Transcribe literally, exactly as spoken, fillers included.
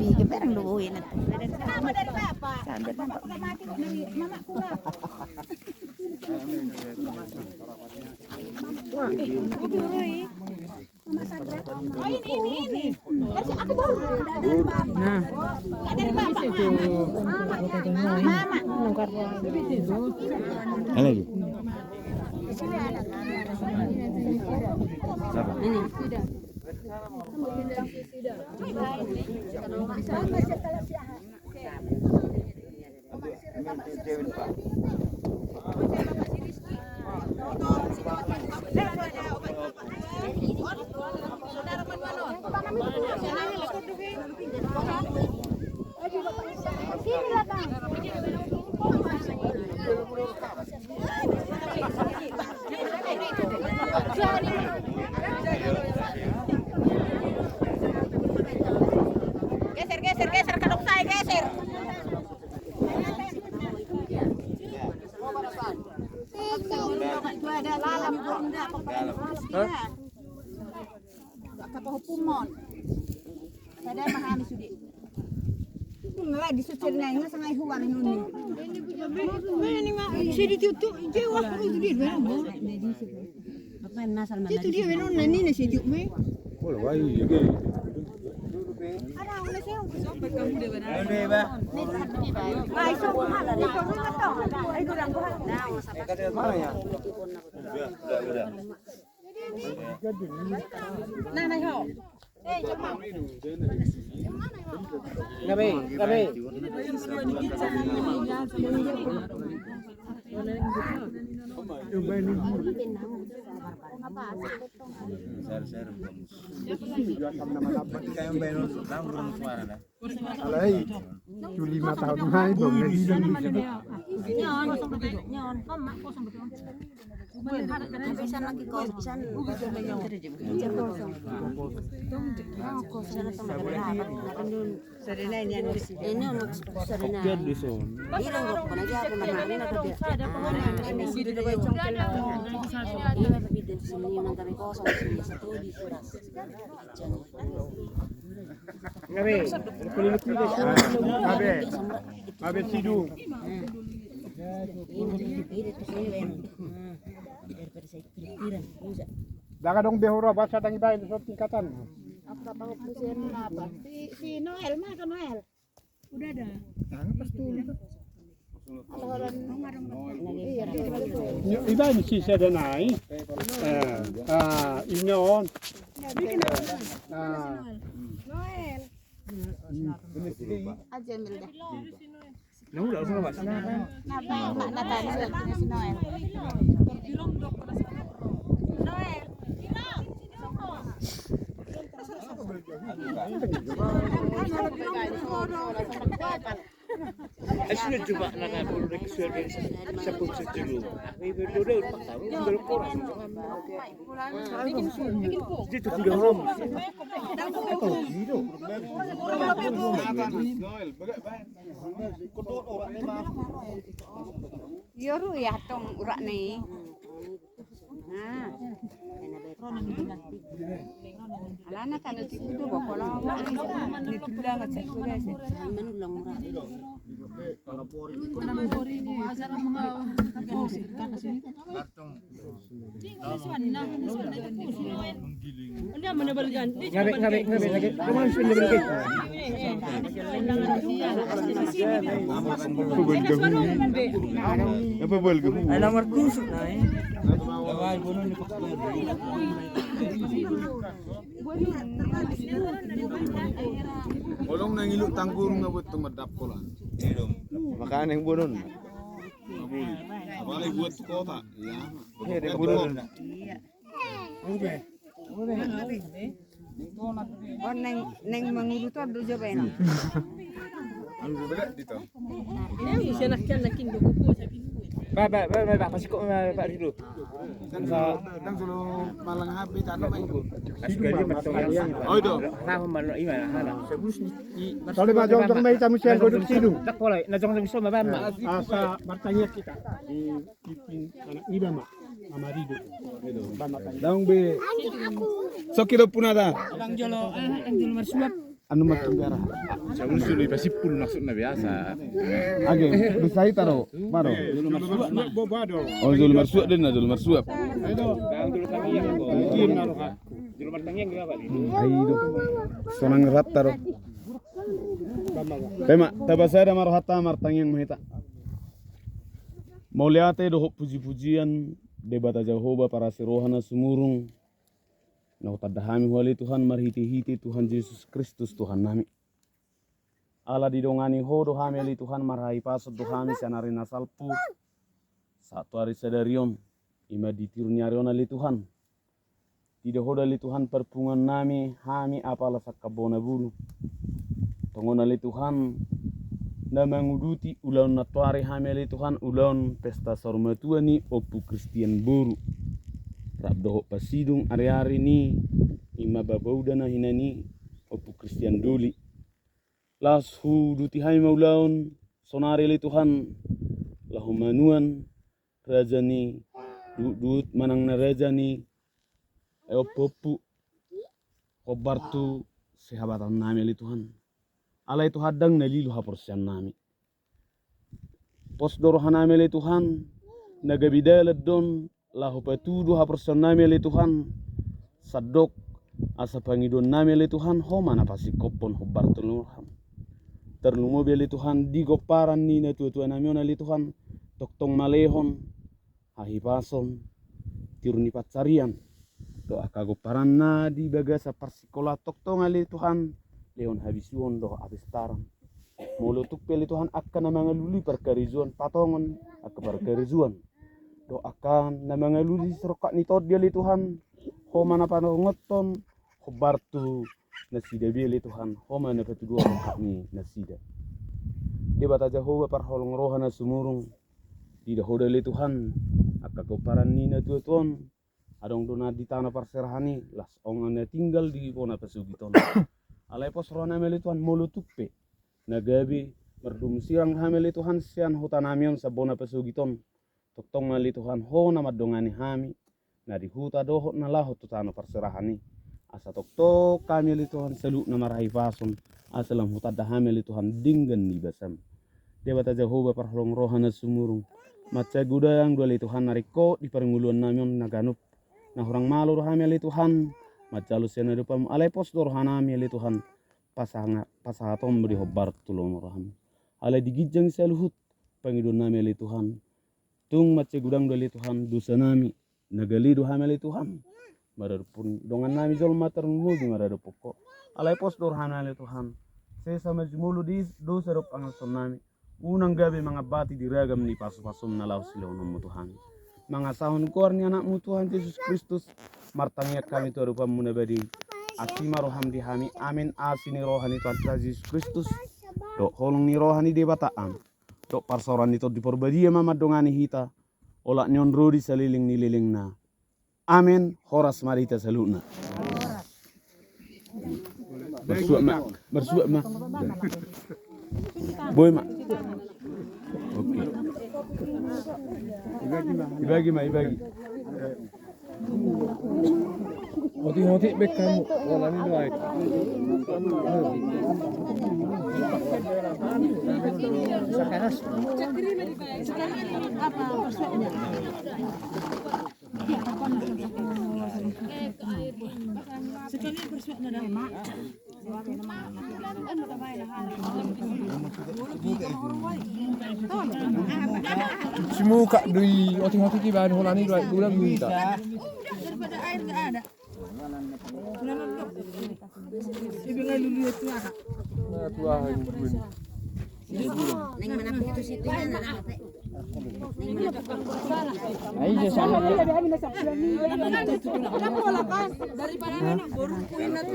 Iya, barang lu, oh, enak. Sama dari bapak. Sama dari bapak. Udah mati kok dari mamaku lah. Mama Sandra. Oh, ini, ini, ini. Dari aku baru. Dari bapak. Nah. Nggak dari bapak. Mama. Mama. Halo. Ini. Geser, geser, geser, kedok saya, geser. Hah? Nggak apa-apa, hukum, Mon. Sadar ma hami sude. Nggak, di sucer nai, nggak sangai huang nuni. Ini nggak, saya ditutup, jauh aku itu dia, memang, Mon. Itu dia, memang, nani, nasi itu, me. Boleh, wah, iya, iya. Ada, udah saya, udah sampai kamu deh, benar. Udah, Bang. Nah, itu, itu, itu, itu. Mana ya? Udah, udah, udah. Alai, tu lima tahun nai, bang. Bisa lagi kos, bisa. Ini, ini, ini. Ngabe, ngabe, ngabe sidung. Jaga dong behura, bahasa dang ibaen so tingkatan. Si, si Noel, mana Noel? Udah ada. Tangkas tu. Iba ni si sada nai. Eh, ah, ini on. Ah. Noel. Aja ambil dah. Nah, udah, udah, Mas. Nah, baik, Mak, Natal, si Noel. Noel. Eh, sudah coba nang aku rek sudah sepuluh sejulu. Ini udah empat tahun, udah kurang. Jadi itu tiga orang. Iyo ru ya tong urak ni. Nah. Alana kan itu tu bokolo. Di tulang aja. Ngabe, ngabe, ngabe, ngabe. Cuma sudah balik. Apa balik? Ada markusuk, nah, eh. Holong nang iluk tanggurung na buat teman dapol. Makanya yang bonon. Apalagi buat kota, ya. Iya, dia bonon. Iya. Oh, neng, neng mangurut on do jo baen. Ba, ba, ba, ba, ba, pasti kok, ba, ba, dulu. Nang solo malang H P tano mai. Oh, itu. Nah, malang ima, nah. Kalau ma jongjong mai tamu sian goduk sidung. Tak boleh, na jongjong so ma ba ma. Asa martangiang hita. Pipin anak iba ma, Mama Rido. Daong be. Soki do punata. Alang jolo, eh, alang jolo marsuap. Anu makin darah. Sabun sulu iba sipul maksudna biasa. Age, bisa hita ro, maro. Jolo marsuap do. Oh, jolo marsuap do na, jolo marsuap. Ai do. Sonang rata ro. Tema, tapasada ma rohanta martangiang ma hita. Mauliate dohot puji-pujian Debata Jahowa parasi roha na sumurung. Na hutanda hami Ho ale Tuhan marhite-hite Tuhan Jesus Kristus Tuhan nami. Ala didongani Ho do hami ale Tuhan, marhahipason do hami sian ari na salpu sahat tu ari sadari on, ima di tiur ni ari on ale Tuhan. Diida Ho do ale Tuhan parpunguan nami, hami apala sangkap bona bulu. Tongon ale Tuhan, na manguduti ulaon nantoari hami ale Tuhan, ulaon pesta saur matua ni Ompu Kristian boru. Rap dohot pasidung ari-ari ni ima babauda na hina ni Ompu Kristian doli. Laos huuduti hami ma ulaon sonari ale Tuhan, laho manuan raja ni duhut-duhut manang na raja ni, eh, ompu-ompu, hombar tu sahabatan nami ale Tuhan. Alai Tuhan ndang na lilo haporseaon nami. Pos do roha nami ale Tuhan, na gabe dalan do on laho patudu haporseaon nami ale Tuhan, sandok asa pangidoan nami ale Tuhan, Ho ma na pasingkophon hombar tu lomo roham. Tarlumobi ale Tuhan di gomparan ni natua-tua nami on ale Tuhan, tongtong ma lehon hahipason, tiur ni pansarian, dohot angka gomparan na di bagasan parsikolaan tongtong ale Tuhan, lehon habisuhon dohot hapistaran. Molo tung pe ale Tuhan angka na mangalului parkarejoan, patongon angka parkarejoan. Dohot angka na mangalului sirongkap ni tondi ale Tuhan, Ho ma na patongonhon, hombar tu nasida be ale Tuhan, Ho ma na patuduhon rongkap ni nasida. Debata Jahowa parholong roha na sumurung, diida Ho do ale Tuhan angka gomparan ni natua-tua on, adong do na di tano parserahan i, laos on na tinggal di bona pasogit on. Alai pos roha nami ale Tuhan, molo tung pe na gabe mardomu sirang hami ale Tuhan sian huta nami on sian bona pasogit on, tongtong ma ale Tuhan Ho na mandongani hami, na di huta dohot na laho tu tano parserahan i. Asa tongtong hami ale Tuhan saluhutna marhahipason, asa lam hutanda hami ale Tuhan denggan ni basam. Debata Jahowa parholong roha na sumurung, mansai godang do ale Tuhan na ringkot di parngoluan nami on na ganup, na hurang malo do hami ale Tuhan manjalo sian adopanmu, alai pos do roha nami ale Tuhan, pasanga-, pasahaton ma di hombar tu lomo roham. Alai di ginjang saluhut pangidoan nami ale Tuhan, tung mansai godang do ale Tuhan dosa nami, na gale do hami ale Tuhan maradophon dongan nami jolma tarlumobi maradophon Ho. Alai pos do roha nami ale Tuhan, sesa ma jumolo di dosa dohot pangaluson nami, unang gabe mangambati di ragam ni pasu-pasu na laho silehononmu tu hami. Mangasahon goar ni Anakmu Tuhan Jesus Kristus, martangiang hami tu adopanmu na badia i. Asi ma roham di hami, amen. Asi ni roha ni Tuhanta Jesus Kristus, dohot holong ni roha ni Debata Ama, dohot parsaoran ni Tondi Parbadia ma mandongani hita, olat ni on ro di saleleng ni lelengna. Amen. Horas ma di hita saluhutna. Marsuap ma, marsuap ma. Boi ma. Oke. Ibagi ma, ibagi. Otik-otik be hamu. Oh, lani do ai. Simuka do i, otik-otik i baen holan i do ai, godang do hita. Daripada air nggak ada. Nah, tu aha i. Daripada anak boru kuina tu